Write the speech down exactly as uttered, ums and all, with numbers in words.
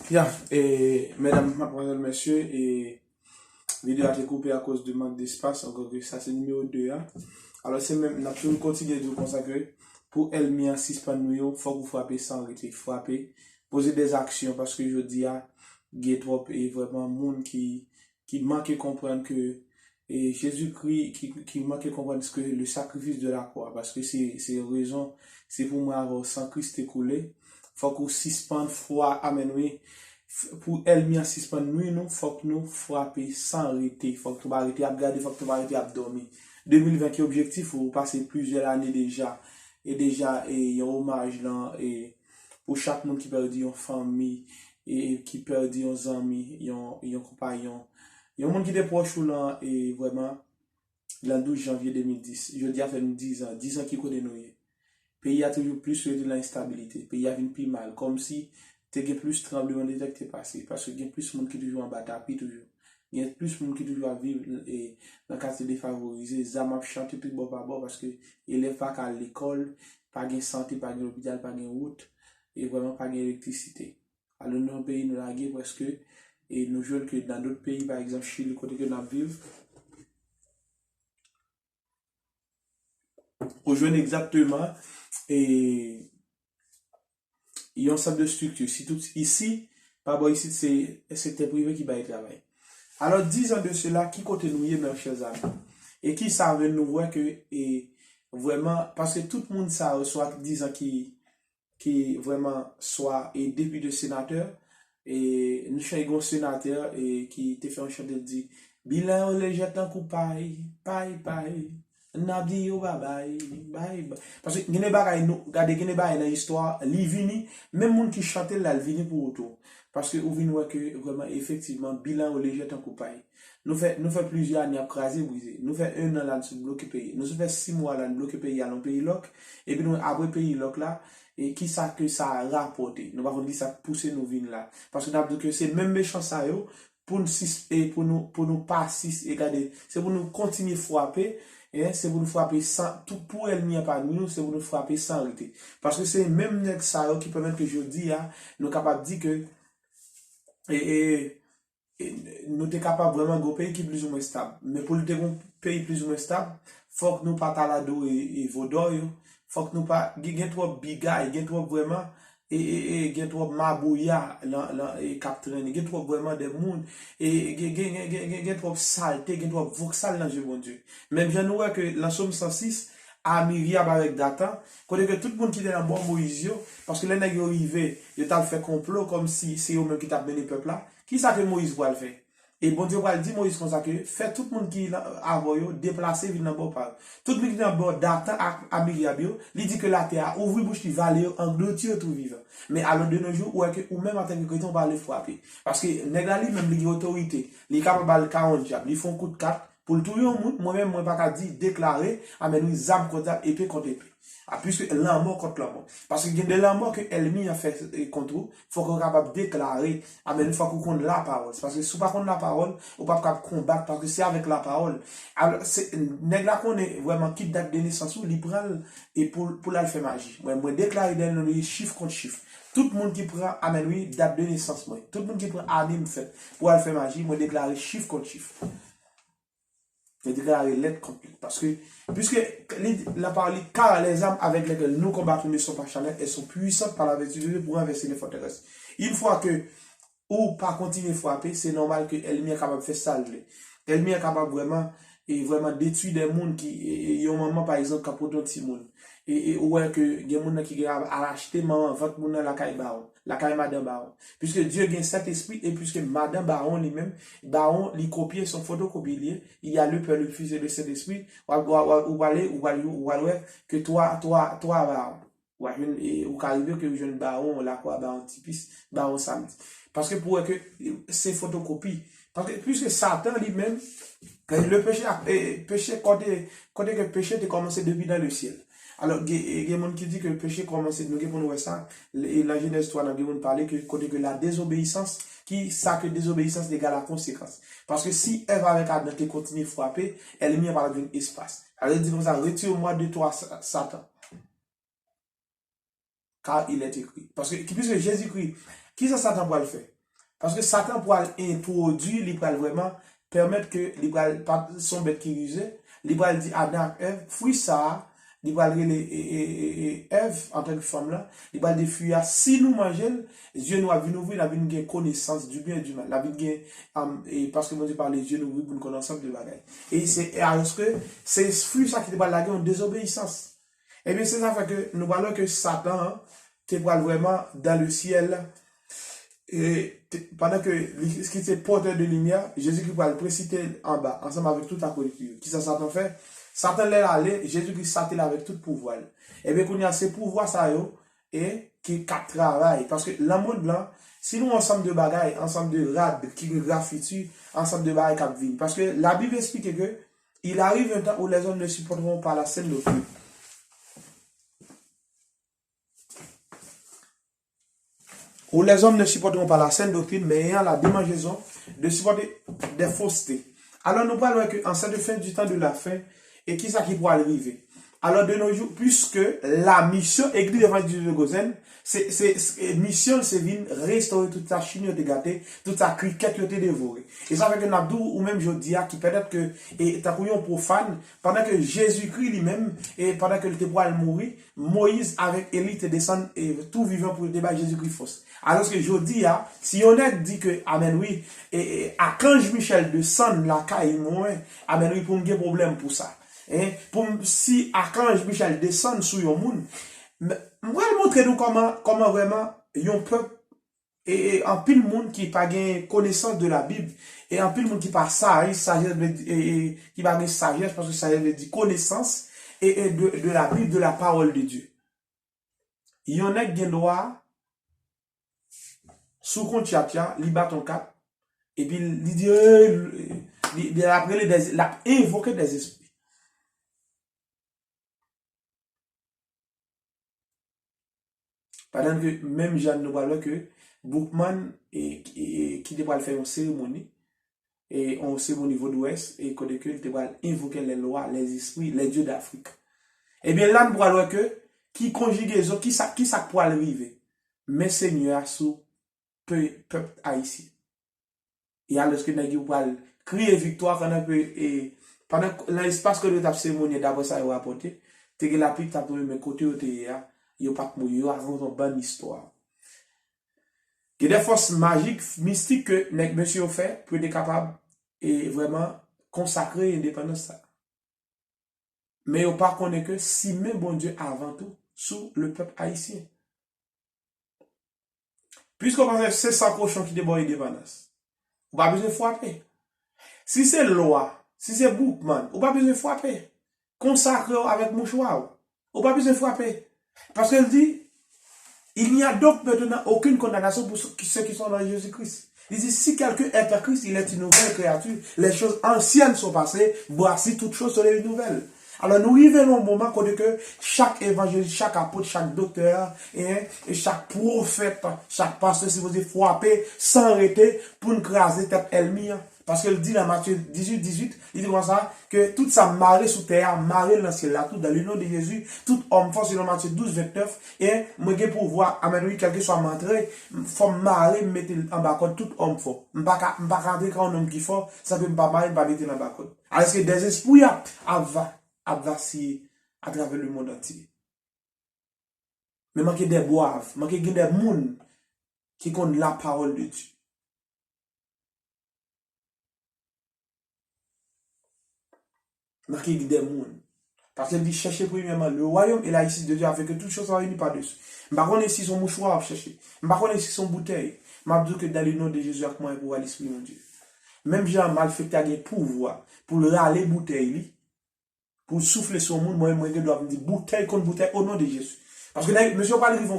Ya, e, medam, madmwazèl, mesye, e, videyo a te koupe akoz de mank despas, ankò ke sa se nimewo de a. Alò, se menm, n ap toujou kontinye di w konsa ke pou ènmi an sispann nwi w, fòk ou frape san rete, frape, poze dèzaksyon, paske jodi a, gen twòp, e, vrèman, moun ki, ki manke konprann ke, e, Jezikri, ki, ki manke konprann ke le sacrifice de la croix, paske se, se rezon, se pou mwen avè w, san Kris te koule, fòk ou sispann fwa, amèn, wi. F-, pou ènmi an sispann nwi nou, fòk nou frape san rete, fòk nou pa rete ap gade, fòk nou pa rete ap dòmi. De mil ven ki objektif ou, pase plizyè lane deja, e deja, e, yon omaj lan, e, pou chak moun ki pèdi yon fanmi, e, ki pèdi yon zanmi, yon, yon konpayon, yon moun ki te pwòch ou lan, e, vrèman, lan douz janvye de mil dis. Jodi a fè nou diz an, diz an ki kote nou ye. Peyi a toujou plis rete lan enstabilite. Peyi a vin pi mal. Kòmsi te gen plis tranblemanntè ki te pase. Paske gen plis moun ki toujou anba tapi toujou. Gen plis moun ki toujou ap viv, e, lan katye defavorize. Zam ap chante tout bò pa bò paske elèv pa ka al lekòl, pa gen sante, pa gen lopital, pa gen wout, e vrèman pa gen elektrisite. Alò, nan peyi nou lage prèske, e nou jwenn ke nan dòt peyi, pa egzanp, Chili, kote ke n ap viv, ou jwenn egzakteman, e, yon sant de estrikti. Sitou isi, pa bò isit, se sektè prive ki bay travay. Alò, diz an de sela, ki kote nou ye, mes chers amis? E ki sa vin nou wè ke, e, vrèman, paske tout moun sa yo, swa diz an ki, ki vrèman, swa, e, depite, senatè, e, nou chèche yon senatè, e, ki te fè yon chante, l di, bilan yo lejè tankou pay, pay, pay. N ap di yo babay, bay, bay. Paske gen de bagay nou, gade, gen de bagay nan istwa, li vini, menm moun ki chante l la, l vini pou ou tou. Paske ou vin wè ke vrèman, efektivman, bilan yo lejè tankou pay. Nou fè, nou fè plizyè ane ap kraze brize. Nou fè en an la, n sot bloke peyi. Nou sot fè sis mwa la, n bloke peyi a lan peyi lòk. Epi nou, apre peyi lòk la, e ki sa ke sa rapòte? Nou pa konn ki sa k pouse nou vin la. Paske n ap di ke se menm mechan sa yo, pou n sis-, e pou nou, pou nou pa sis-, e gade, se pou nou kontinye frape, e se pou nou frape san, tou, pou ènmi an pa nwi nou, se pou nou frape san rete. Paske se menm nèg sa yo ki pèmèt ke jodi a, nou kapab di ke, e, e, e, nou te kapab vrèman gen yon peyi ki plizoumwen estab. Men pou nou te gen yon peyi plizoumwen estab, fòk nou pa t al adore, e, vodò yo, fòk nou pa, gen, gen twòp bigay, gen twòp vrèman, e, e, e, gen twòp mabouya lan, lan, e, k ap trennen, gen twòp vrèman de moun, e, gen, gen, gen, gen, gen, gen twòp salte, gen twòp voksal nan je Bondye. Menm jan nou wè ke lan Sòm san sis, a Miryab avèk Datan, kote ke tout moun ki te nan bò Moyiz yo, paske lè nèg yo rive, yo t al fè konplo kòmsi se yo menm ki t ap mennen pèp la, ki sa ke Moyiz pral fè? E Bondye pral di Moyiz konsa ke, fè tout moun ki la, avè w yo deplase vin nan bò pa yo. Tout moun ki nan bò Datan ak a Miryab yo, li di ke latè a ouvri bouch li, vale yo, angloti yo tou vivan. Men alò de nos jours, ou wè ke ou menm antanke kretyen, ou pa vle frape. Paske nèg la li menm, li gen otorite. Li kapab al ka yon dyab, li fè yon kout kat, pou l touye yon moun, mwen menm, mwen pa ka di, deklare, amèn wi, zam kont zam, epe kont epe. A, piske lanmò kont lanmò. Paske gen de lanmò ke ènmi an fè, e, kont ou, fòk ou kapab deklare, amèn, fòk ou konn lapawòl. Paske si w pa konn lapawòl, ou p ap kab konbat, paske se avèk lapawòl. Alò, se, nèg la konnen vrèman ki dat de nesans ou, li pran l, e pou, pou l al fè maji. Mwen, mwen deklare dèyè non li chif kont chif. Tout moun ki pran, amèn wi, dat de nesans mwen. Tout moun ki pran ane m fèt pou al fè maji, mwen deklare chif kont chif. Li deklare lèt kont lèt. Paske, puisque li, la parole dit, car les armes avec lesquelles nous combattons ne sont pas charnelles, elles sont puissantes par la vertu de Dieu pour renverser les forteresses. Une fois que ou pa kontinye frape, se nòmal ke ènmi an kapab fè sa l vle. Ènmi an kapab vrèman, e vrèman detwi de moun ki, e, e, yon manman, pa egzanp, k ap pote yon timoun. E, e, ou wè ke gen moun nan ki gen al achte manman vant moun nan lakay bawon, lakay madan bawon. Puisque Dieu gen Sentespri, e puisque madan bawon li menm, bawon, li kopye, se yon fotokopi li ye, il y a le Père, le Fils et le Saint-Esprit, w ap, w ap, w ap, ou pale, ou pale, ou pale wè ke twa, twa, twa bawon. Ou a jwenn, e, ou ka rive ke ou jwenn bawon lakwa, bawon tipis, bawon samdi. Paske pou wè ke, e, se fotokopi. Paske, puisque Satan li menm, e, le péché a, e, péché kote, kote ke peche te kòmanse depi dans le ciel. Alò, gen, e, gen moun ki di ke peche kòmanse, nou gen pou nou wè sa, e, lan Jenèz twa, nan gen moun pale ke kote ke la désobéissance, ki sa ke désobéissance egal a konsekans. Paske si Èv avèk Adan te kontinye frape, ènmi an pa t ap jwenn espas. Alò, li di konsa, retire-moi de toi, Sa-, Satan. Car il est écrit. Paske, ki, puisque Jezikri, ki sa Satan pral fè? Paske Satan pral entwodui, li pral vrèman pèmèt ke li pral, pa, se yon bèt ki rize, li pral di Adan ak Èv, fwi sa a, li pral rele, e, e, e, e, Èv antanke fanm lan, li pral di fwi a, si nou manje l, zye nou ap vin ouvri, n ap vin gen konesans du bien et du mal. N ap vin gen, um, e, paske Bondye pale, zye nou ouvri pou n konn ansanm de bagay. E se, e alòske se fwi sa ki te pral lage yon dezobeyisans. Ebyen, se sa fè ke nou pral wè ke Satan an te pral vrèman dans le ciel. E te, pandan ke li, ki se pòtè de limyè, Jezikri pral presite l anba, ansanm avèk tout akolit li yo. Kisa Satan fè? Satan, lè l ale, Jezikri chate l avèk tout pouvwa l. Ebyen, kounye a, se pouvwa sa yo, e ki, k ap travay. Paske nan mond lan, si nou ansanm de bagay, ansanm de rad ki gen grafiti, ansanm de bagay k ap vini. Paske Labib esplike ke il arrive un temps où les hommes ne supporteront pas la saine doctrine. Où les hommes ne supporteront pas la saine doctrine, mais ayant la démangeaison de supporter des faussetés. Alò, nou pral wè ke en cette fin du temps de la fin, e kisa ki pral rive? Alò, de nos jours, puisque la mission Église Évangélique de Gozen, se, se, se, misyon l se vin restore tout sa chen yo te gate, tout sa krikèt yo te devore. E sa fè ke n ap di w, ou menm jodi a, ki petèt ke, e, tankou yon pwofàn, pandan ke Jezikri li menm, e pandan ke l te pral mouri, Moyiz avèk Eli te desann, e, tou vivan pou yo te bay Jezikri fòs. Alòske jodi a, si yon nèg di ke, amèn wi, e, e, akanj Michèl desann lakay mwen, amèn wi, pou m gen pwoblèm pou sa. Hein? Pou m, si akanj Michèl desann sou yon moun, m, m pral montre nou kòman, kòman vrèman yon pèp e, e anpil moun ki pa gen konesans de la Bib, e anpil moun ki pa saj, sajès vle di, e, e, ki pa gen sajès, paske sajès vle di konesans, e, e de, de la Bib, de la parole de Dieu. Yon nèg gen dwa sou kont chat la, li bat yon kat, epi li di, e, li, li ap rele dè, l ap envoke dèzespri. Pandan ke menm jan nou pral wè ke Boukman e, e, e, ki te pral fè yon seremoni, e yon seremoni vodouwès, e kote ke li te pral envoke les lois, les esprits, les dieux d'Afrique. Ebyen, la nou pral wè ke ki konjigezon, ki sa, ki sa k pral rive. Men Senyè a sou pe-, pèp ayisyen. E alòske nèg yo pral kriye viktwa pandan ke, e, pandan k-, nan espas kote yo t ap seremoni, daprè sa yo rapòte, te gen lapli k t ap tonbe, men kote yo te ye a, yo pa t mouri, yo rakonte yon bann istwa. Gen de fòs majik, mistik ke nèg mesye yo fè pou yo te kapab, e, vrèman konsakre endepandans sa. Men yo pa konnen ke simen Bondye avan tou sou le pèp ayisyen. Piske w panse se san kochon ki te ba w endepandans, ou pa bezwen frape. Si se lwa, si se Boukman, ou pa bezwen frape. Konsakre w avèk mouchwa w. Ou pa bezwen frape. Paske l di, il n'y a donc maintenant aucune condamnation pour ceux qui, ceux qui sont dans Jésus-Christ. Li di, si quelqu'un est en Christ, il est une nouvelle créature. Les choses anciennes sont passées, voici toutes choses sont devenues nouvelles. Alò, nou rive nan yon moman kote ke chak evanjelis, chak apot, chak doktè, e, e chak pwofèt, chak pastè sipoze frape san rete pou n kraze tèt ènmi an. Paske l di nan Matye dizuit, dizuit, li di konsa, ke tout sa m mare sou tè a, mare l nan syèl la tou, dans le nom de Jésus, tout òm fò, selon Matye douz, vennèf, e mwen gen pouvwa, amèn wi, kèlkeswa m antre, fò m mare, m mete l anba kòd tout òm fò. M pa ka, m pa ka antre ka yon nonm ki fò, san ke m pa mare, m pa mete l anba kòd. Alòske dèzespri ap, ap va, ap vasiye atravè lemonn antye. Men manke de bwav, manke gen de moun ki konn la parole de Dieu. Manke gen de moun. Paske l di, cherchez premièrement le royaume et la justice de Dieu, afin que toutes choses soient réunies par-dessus. M pa konnen si se yon mouchwa w ap chèche. M pa konnen si se yon boutèy. M ap di w ke dans le nom de Jésus ak mwayen pouvwa Lespri Bondye. Menm jan malfektè a gen pouvwa pou l rale boutèy li, pou l soufle sou yon moun, mwen, mwen gen dwa pou m di boutèy kont boutèy, o non de Jezi. Paske nèg, mesye yo pral rive